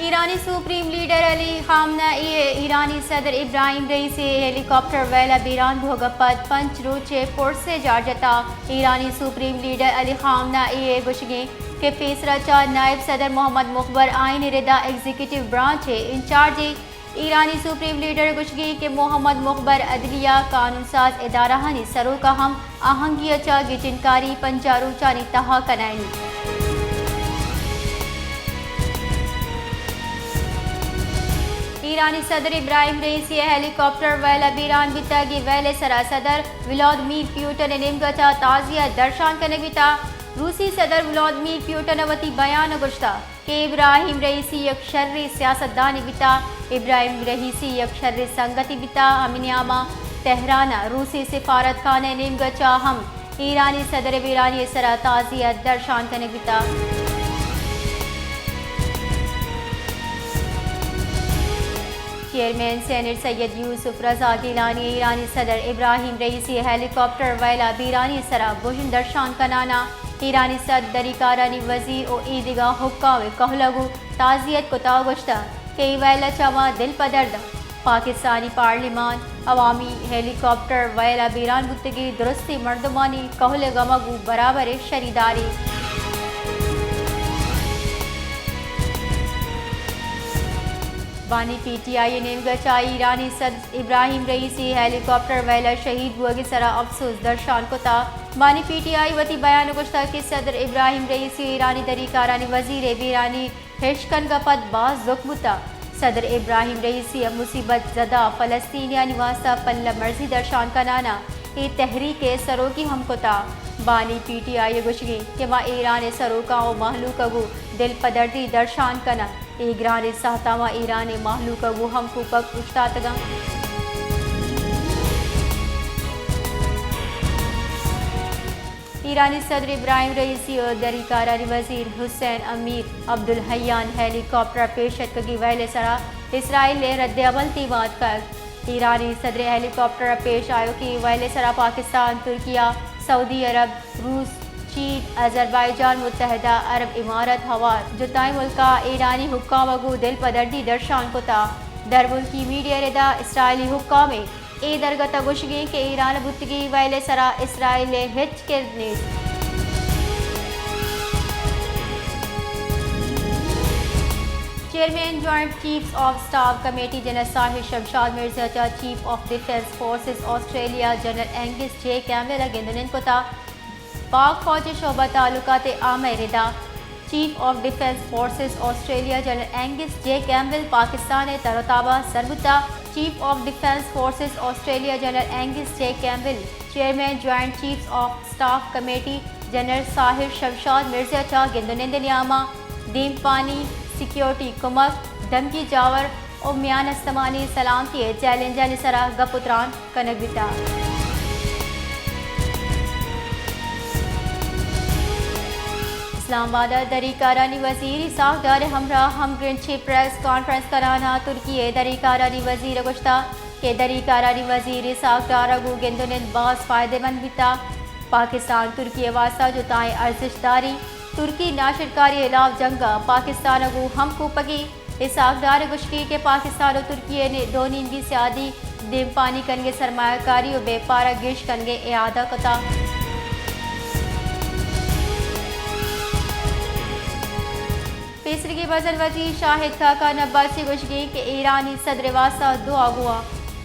ایرانی supreme leader علی خامنہ ای ء ایرانی صدر ابراہیم رئیسی ء ہیلی کاپٹر ویل ء بیران بوگ ء پد پنچ روچ ء پرس ء جار جتا۔ ایرانی سپریم لیڈر علی خامنہ ای ء گوشگیں کہ پیسرا چہ نائب صدر محمد مخبر آئین ء ردا ایگزیکٹو برانچ ء انچارج ء۔ ایرانی سپریم لیڈر ء گوشگیں کہ محمد مخبر عدلیہ قانون ساز ادارہانی سروک ء ہم آہنگی ء چہ گچینکاری پنجاہ روچانی تہا کنائینی۔ ایرانی صدر ابراہیم رئیسی ء ہیلی کاپٹر ویل ء بیران بیتگ۔ اے ویل ء سرا صدر ولادمیر پیوٹن ء نیمگ ء چہ تعزیت درشان کنگ بیتگ۔ روسی صدر ولادمیر پیوٹن ء وتی بیان ء گوشتگ کہ ابراہیم رئیسی یک شریں سیاستدانے بیتگ، ابراہیم رئیسی یک شریں سنگتے بیتگ، ہمے نیام ء تہران ء روسی سفارت خانہ ء نیمگ ء چہ ہم ایرانی صدر ء بیرانی ء سرا تعزیت درشان کنگ بیتگ۔ چیئرمین سینیٹ سید یوسف رضا گیلانی ء ایرانی صدر ابراہیم رئیسی ء ہیلی کاپٹر ویل ء بیرانی ء سرا گژن درشان کنان ء ایرانی صدر، دریکارانی وزیر و ایدگہ حکام ء کہلگ و تعزیت کتا و گوشتہ کہ اے ویل ء چہ ما دل پدرد آں۔ پاکستانی پارلیمان، عوامی ہیلی کاپٹر ویل ء بیران بوتگیں درستیں مردمانی کہل ء گمگ و برابر ء شریدارے۔ بانی پی ٹی آئی ء نیمگ ء چہ ایرانی صدر ابراہیم رئیسی ہیلی کاپٹر ویل ء شہید بوگ ء سرا افسوس درشان کتا۔ بانی پی ٹی آئی وتی بیان ء گوشتگ کہ صدر ابراہیم رئیسی ایرانی دریکارانی وزیر ء بیرانی ہشکنگ ء پد باز زک بوتا۔ صدر ابراہیم رئیسی ء مصیبت زدہ فلسطینیانی واستہ پلہ مرزی درشان کنانا اے تحریک ء سروکی ہم کتا۔ بانی پی ٹی آئی ء گوشگیں کہ ما ایران ء سروکاں و مہلوک ء گوں دل پدردی درشان کناں۔ اے گرانیں ساہتاں ما ایران ء مہلوک ء گوں ہم کوپگ اوشتاتگاں۔ ایرانی صدر ابراہیم رئیسی و دری کارانی وزیر حسین امیر عبدالحیان ہیلی کاپٹر ء پیش اتکگی ویل ء سرا اسرائیل ء رد عمل دیما اتکگ۔ ایرانی صدر ء ہیلی کاپٹر ء پیش آیوکی ویل ء سرا پاکستان، ترکیہ، سعودی عرب، روس، چین، آذربائیجان، متحدہ عرب امارات ہوار جتائیں ملکاں ایرانی حکام ء گوں دل پدردی درشان کتا۔ درملکی میڈیا ء ردا اسرائیلی حکام ء اے درگت ء گوشگیں کہ ایران ء بوتگی ویل ء سرا اسرائیل ء ہچ کرد نیست۔ Chairman joint chiefs of staff committee general Sahir Shamshad Mirza چہ chief of defence forces Australia general Angus J Campbell ء گند ء نند کتا۔ پاک فوج ء شعبہ تعلقات عامہ ء ردا chief of defence forces Australia general Angus J Campbell Pakistan ء تر و تاب ء سر بوتا۔ Chief of defence forces Australia general Angus J Campbell, chairman joint chiefs of staff committee general Sahir Shamshad Mirza چہ گند و نند ء نیاما دیمپانی، سیکیورٹی کمک، دمگی جاور و میان استمانی سلامتی ء چیلنجانی سرا گپ و تران کنگ بیتگ۔ اسلام آباد ء دری کارانی وزیر اسحاق ڈار ء ہمراہ ہمگرنچی پریس کانفرنس کنان ء ترکی ء دری کارانی وزیر ء گوشتگ کہ دری کارانی وزیر اسحاق ڈار ء گوں گند و نند باز فائدہ مند بیتگ۔ پاکستان ترکی ء واستہ جتائیں ارزشت داری۔ ترکی ناشرکاری ہلاف جنگ ء پاکستان ء گوں ہم کوپگی۔ اسحاق ڈار ء گوشگی کہ پاکستان و ترکی ء نے-، دو نیمگی سیادی دیمپانی کنگ ء سرمایہ کاری و بیپار ء گیش کنگ ء اعادہ کتا۔ پیسریگیں مزن وزیر شاہد خاقان عباسی گوشگی کہ ایرانی صدر ء واستہ دعا گواں۔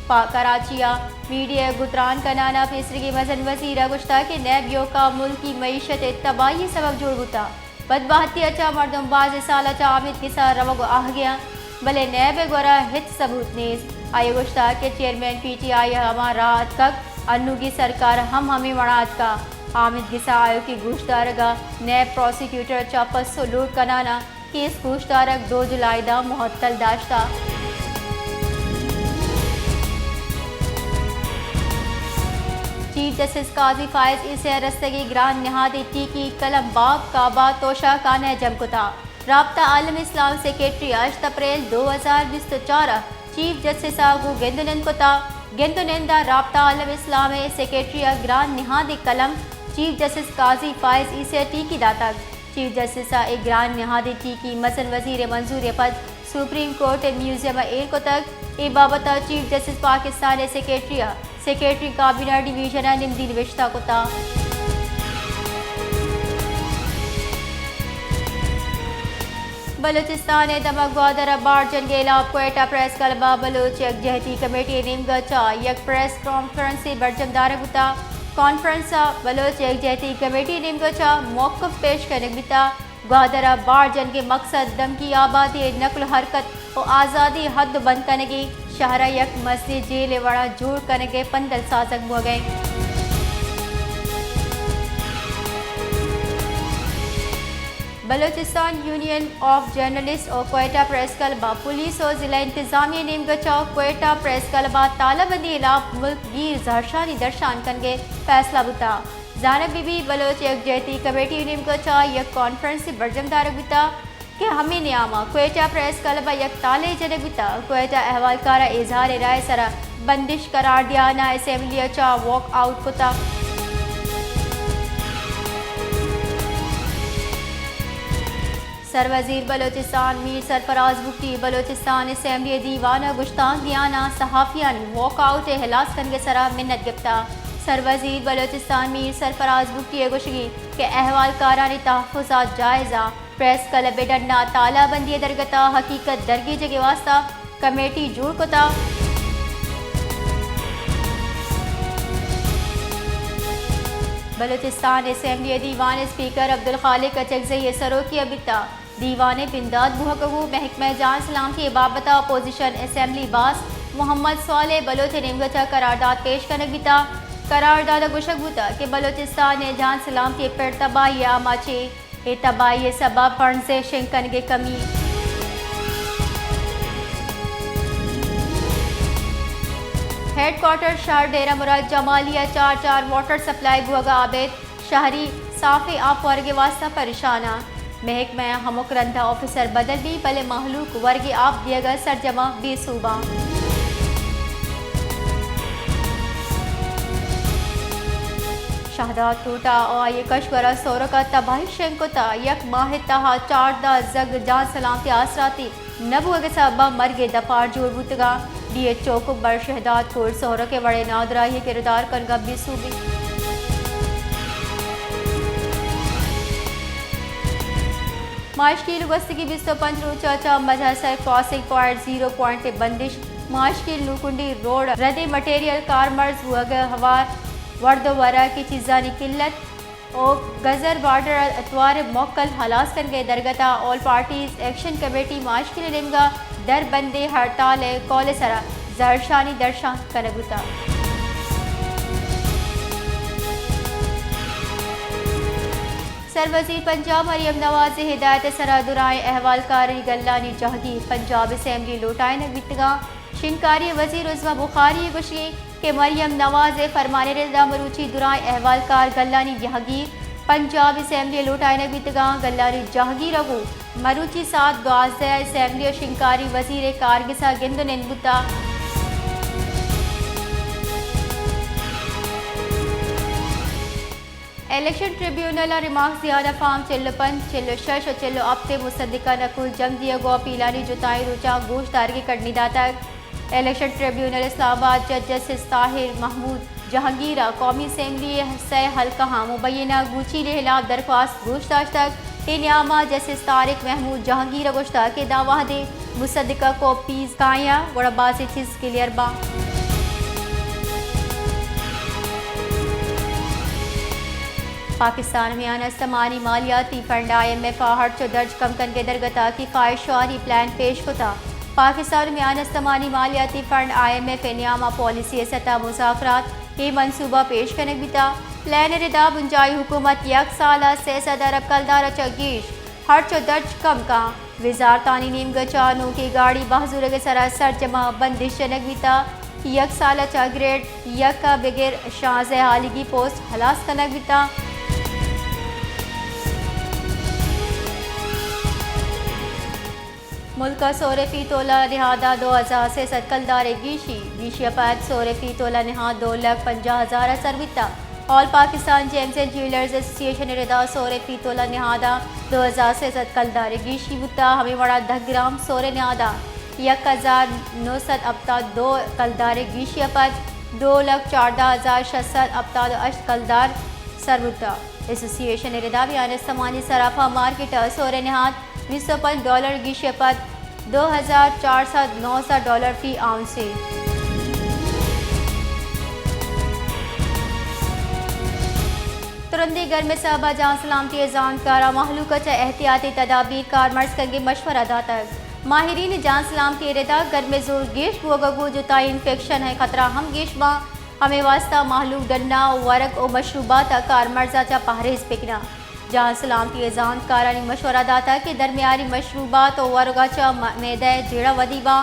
پہ کراچی ء میڈیا ء گوں تران کنان ء پیسریگیں مزن وزیر ء گوشتگ کہ نیب یوکا ملکی معیشت ء تباہی ء سبب جوڑ بوتگ۔ بدبہتی ء چہ مردم بازیں سال ء چہ آمید گس ء روگ ء آہگ ء انت، بلے نیب ء گورا ہچ ثبوت نیست۔ آئی ء گوشتگ کہ چیئرمین پی ٹی آئی ء ہما راہ اتکگ، انوگیں سرکار ہم ہمے وڑا اتکگ۔ آمید گس ء آیوکیں گوشدارگ ء نیب پراسیکیوٹر ء چہ پسو لوٹ کنان ء کیس گوشدارگ دو جولائی داں مہتل داشتگ۔ چیف جسٹس قاضی فائز عیسی ء رستگیں گران نہادی ٹیکی قلم باب کعبہ توشہ خانہ ء جم کتگ۔ رابطہ عالم اسلام سیکرٹری ء ہشت اپریل دو ہزار بیست و چار ء چیف جسٹس ء گوں گند و نند کتگ۔ گند و نند ء رابطہ عالم اسلام ء سیکرٹری ء گران نہادی قلم چیف جسٹس قاضی فائز عیسی ء ٹیکی داتگ۔ چیف جسٹس ء اے گران نہادی ٹیکی مزن وزیر ء منظوری ء پد سپریم کورٹ ءِ میوزیم ءَ ایر کتگ۔ اے بابت ءَ چیف جسٹس پاکستان ءِ سیکرٹری ءَ سیکرٹری کابینہ ڈویژن ءَ نمدی نبشتہ کتگ۔ بلوچستان ءِ دمگ گوادر ءَ بارڈ جنگ ءِ ہلاپ کوئٹہ پریس کلب ءَ بلوچ یکجہتی کمیٹی ءِ نیمگ ءَ چہ یک پریس کانفرنسے برجم دارگ بوتگ۔ کانفرنس ءَ بلوچ یکجہتی کمیٹی ءِ نیمگ ءَ چہ موقف پیش کنگ بیتگ۔ گوادر ءَ بارڈ جنگ ءِ مقصد دمگی آبادی ءِ نقل ءُ حرکت ءُ آزادی ءِ حد ءُ بند کنگ ءَ، شہر ءَ یک مزنیں جیل ءِ وڑ ءَ جوڑ کنگ ءِ پندل سازگ بوگ ءَ اِنت۔ بلوچستان یونین آف جرنلسٹ ءُ کوئٹہ پریس کلب ءَ پولیس ءُ ضلع انتظامیہ ءِ نیمگ ءَ چہ کوئٹہ پریس کلب ءَ تالہ بندی ءِ ہلاپ ملک گیر زہرشانی درشان کنگ ءِ فیصلہ بوتگ۔ زانگ بہ بیت، بلوچ یکجہتی کمیٹی ءِ نیمگ ءَ چہ یک کانفرنسے برجم دارگ بوتگ کہ ہمے نیام ءَ کوئٹہ پریس کلب ءَ یک تالہے جنگ بوتگ۔ کوئٹہ احوالکار ءَ اظہار رائے ءِ سرا بندش قرار دیان ءَ اسمبلی ءَ چہ واک آؤٹ کتگ۔ سروزیر بلوچستان میر سرفراز بگٹی بلوچستان اسمبلی ءِ دیوان ءَ گشتانک دیان ءَ صحافیانی واک آؤٹ ءِ ہلاس کنگ ءِ سرا منت گپتگ۔ سروزیر بلوچستان میر سرفراز بگٹی ءِ گوشگ اِنت کہ احوالکارانی تحفظات جائز اَنت، پریس کلب ءِ ڈن ءَ تالہ بندی ءِ درگت ءَ حقیقت درگیجگ ءِ واستہ کمیٹی جوڑ کتگ۔ بلوچستان اسمبلی ءِ دیوان ءِ اسپیکر عبدالخالق اچکزئی ءِ سروکی ءَ بیتگ۔ دیوان ءِ بندات بوھگ ءَ گوں محکمہ جان سلامتی ءِ بابت ءَ اپوزیشن اسمبلی باسک محمد صالح بلوچ ءِ نیمگ ءَ چہ قرارداد پیش کنگ بیتگ۔ قرارداد ءَ گوشگ بوتگ کہ بلوچستان ءِ جان سلامتی ءِ پڑ تباہی ءِ آماچ اِنت۔ اے تباہی ءِ سبب فنڈز ءِ شنگ کنگ ءِ کمی۔ ہیڈ کوارٹر شہر ڈیرہ مراد جمالی ءَ چار چار واٹر سپلائی بوھگ ءَ ابید شہری صافیں آپ ورگ ءِ واستہ پریشان اَنت۔ محکمہ ءَ ہمک رند ءَ آفیسر بدل بیت، بلے مہلوک ورگ ءِ آپ دیگ ءَ سرجم ءَ بے سوب اَنت۔ شہداد کوٹ ءَ آئی ءِ کشور ءَ سہرک ءَ تباہی شنگ کتگ۔ یک ماہ ءِ تہا چاردہ زھگ جان سلامتی آسراتی نہ بوگ ءِ سبب ءَ مرگ ءِ دپار جوڑ بوتگ اَنت۔ ڈی ایچ او کبر شہداد کوٹ سہرک ءِ وڑیں نادراہی ءِ کردار کنگ ءَ بے سوب اِنت۔ ماہشکیل گوستگیں بیست ءُ پنچ روچ ءَ چہ مجہسر کراسنگ پوائنٹ زیرو پوائنٹ ءِ بندش، ماہشکیل نوکنڈی روڈ ءَ ردیں مٹیریل کارمرز بوگ ءِ ہوار، ورد ءُ وراکی چیزانی قلت ءُ گزر بارڈر ءَ اتوار ءِ موکل ہلاس کنگ ءِ درگت ءَ آل پارٹیز ایکشن کمیٹی ماہشکیل ءِ نیمگ ءَ دربندیں ہڑتال ءِ قول ءِ سرا زہرشانی درشان کنگ بوتگ۔ سروزیر پنجاب مریم نواز ءِ ہدایت ءِ سرا درائیں احوالکارانی گلانی جہگیر پنجاب اسمبلی ءَ لوٹائینگ بیتگ اَنت۔ شنگکاری ءِ وزیر عظمی بخاری ءِ گوشگ اِنت کہ مریم نواز ءِ فرمان ءِ رد ءَ مروچی درائیں احوالکار گلانی جہگیر پنجاب اسمبلی ءَ لوٹائینگ بیتگ اَنت۔ گلانی جہگیر ءَ گوں مروچی ساعت دوازدہ ءَ اسمبلی ءَ شنگکاری وزیر ءِ کارگس ءَ گند ءُ نند بوتگ۔ الیکشن ٹریبیونل ءَ ریمارکس دیان ءَ فارم چل ءُ پنچ، چل ءُ شش ءُ چل ءُ ہپت ءِ مصدقان ءَ کل جنگ دیگ ءُ اپیلانی جتائیں روچاں گوشدارگ ءِ کڑنی داتگ۔ الیکشن ٹریبیونل اسلام آباد جج جسٹس طاہر محمود جہانگیر ءَ قومی اسمبلی ءِ سئے حلقہاں مبینہ گوچین ءِ ہلاپ درخواست گوش داشتگ۔ اے نیام ءَ جسٹس طارق محمود جہانگیر ءَ گوشتگ کہ داں وہدے مصدقہ کاپیز کایاں گڑا بازیں چیز کلیئر باں۔ پاکستان ءِ میان استمانی مالیاتی فنڈ آئی ایم ایف ءَ ہرچ ءُ درچ کم کنگ ءِ درگت ءَ کفایت شعاری پلان پیش کتگ۔ پاکستان ءِ میان استمانی مالیاتی فنڈ آئی ایم ایف ءِ نیام ءَ پالیسی ءِ سطح ءَ مذاکرات ءِ منصوبہ پیش کنگ بیتگ۔ پلان ءِ رد ءَ بنجاہی حکومت یک سال ءَ سئے سد ارب کلدار ءَ چہ گیش ہرچ ءُ درچ کم کنت۔ وزارتانی نیمگ ءَ چہ نوکیں گاڑی بہر زورگ ءِ سرا سرجم ءَ بندش جنگ بیتگ۔ یک سال ءَ چہ گریڈ یک ءَ بگر شانزدہ ہالیگی پوسٹ ہلاس کنگ بیتگ۔ ملک ءَ سہر ءِ فی تولہ نہاد ءَ دو ہزار سئے سد کلدار ءِ گیشی، گیشی ءَ پد سہر ءِ فی تولہ نہاد دو لکھ پنجاہ ہزار ءَ سر بیتگ۔ آل پاکستان جیمز اینڈ جیولرز ایسوسی ایشن ءِ ردا سور ءِ پیتول ءِ نہاداں دو ہزار سئے سد کلدار ءِ گیشی بوتا، ہمے وڑا دہ گرام سور ءِ نہاداں یک ہزار نو سد ہپتاد دو کلدار ءِ گیشی ءَ پد دو لکھ چاردہ ہزار شش سد ہپتاد و ہشت کلدار سر بوتا۔ ایسوسی ایشن ءِ ردا میان استمانی سراپا مارکیٹ ءَ سور ءِ نہاد بیست و پنچ ڈالر گیشی ءَ پد دو ہزار چار سد نو سد ڈالر فی اونسے۔ ترندیں گرم ءِ سبب ءَ جان سلامتی ءِ زانتکاراں مہلوک ءَ چہ احتیاطی تدابیر کارمرز کنگ ءِ مشورہ داتگ۔ ماہرین جان سلامتی ءِ ردا گرم ءِ زور گیش بوگ ءَ گوں جتائیں انفیکشن ءِ خطرہ ہم گیش باں، ہمے واستا مہلوک ڈناں ءُ ورگ ءُ مشروبات ءَ کارمرز ءَ چہ پہریز بکناں۔ جان سلامتی ءِ زانتکارانی مشورہ داتگ کہ درمیانی مشروبات ءُ ورگ ءَ چہ م-، معدہ ءِ جیڑہ ودی باں،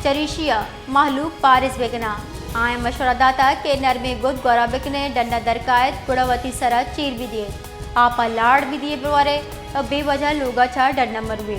چریشی ءَ مہلوک پہریز بکناں۔ آیاں مشورہ داتگ کہ نرمیں گد گورا بکنیں، ڈن ءَ درکائیت، گڑا وتی سر ءَ چیر بدیت، آپ ءَ لاڑ بدیے بورے ءُ بے وجہ لوگ ءَ چہ ڈن ءَ مروے۔